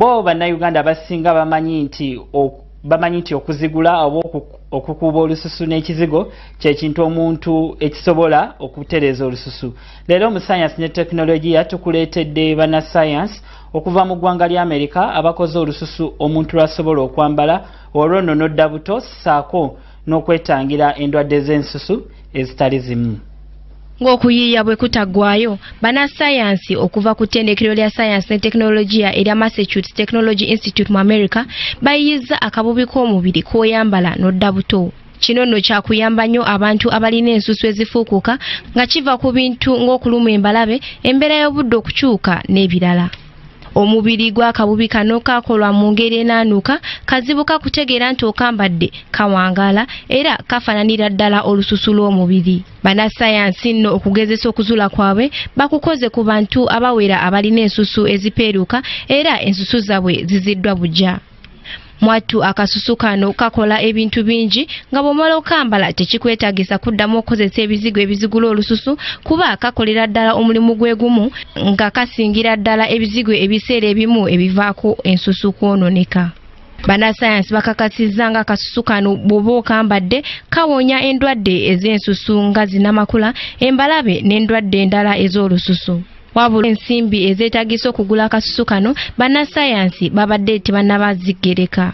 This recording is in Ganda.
Bo bannayuganda abasinga bamanyi nti okuzigula oba okukuuba olususu n'ekizigo kyekintu omuntu ekisobola okutereeza olususu. Leero mu sayansi ne tekinologiya tukuleetedde bannasayansi okuva mu ggwanga lya Amerika abakoze olususu omuntu lw'asobola okwambala olwo nno n'odda buto ssaako n'okwetangira endwadde z'ensusu ezitali zimu. Ng'okuyiiya bwe kutaggwaayo, bannasayansi okuva ku ttendekero lya sayansi ne tekinologiya erya Massachusetts Technology Institute mu America bayiiyizza akabubi k'omubiri k'oyambala n'odda buto. Kino nno kyakuyamba nnyo abantu abalina ensusu ezifuukuka nga kiva ku bintu ng'okulumwa embalabe, embeera y'obudde okukyuka n'ebirala. Omubiri gw'akabubi kano kakolwa mu ngeri enaanuuka, kazibu kakutegeera nti okambadde kawangaala era kafaananira ddala olususu lw'omubiri. Bannasayansi nno okugezesa okuzuula kwabwe bakukoze ku bantu abawera abalina ensusu ezipeeruka era ensusu zaabwe ziziddwa buggya. Mwattu akasusu kano kakola ebintu bingi nga bw'omala okambala tekikwetaagisa kuddamu okukozesa ebizigo ebizigula olususu kuba kakolera ddala omulimu gwe gumu nga kasingira ddala ebizigo ebiseera ebimu ebivaako ensusu kwonooneka. Bannasayansi bakakasizza nga akasusu kano bw'oba okambadde kawonya endwadde ez'ensusu nga zinamakula, embalabe n'endwadde endala ez'olususu. Wabula ensimbi ezeetagisa okugula akasusu kano bannasayansi babadde tebannabazigereka.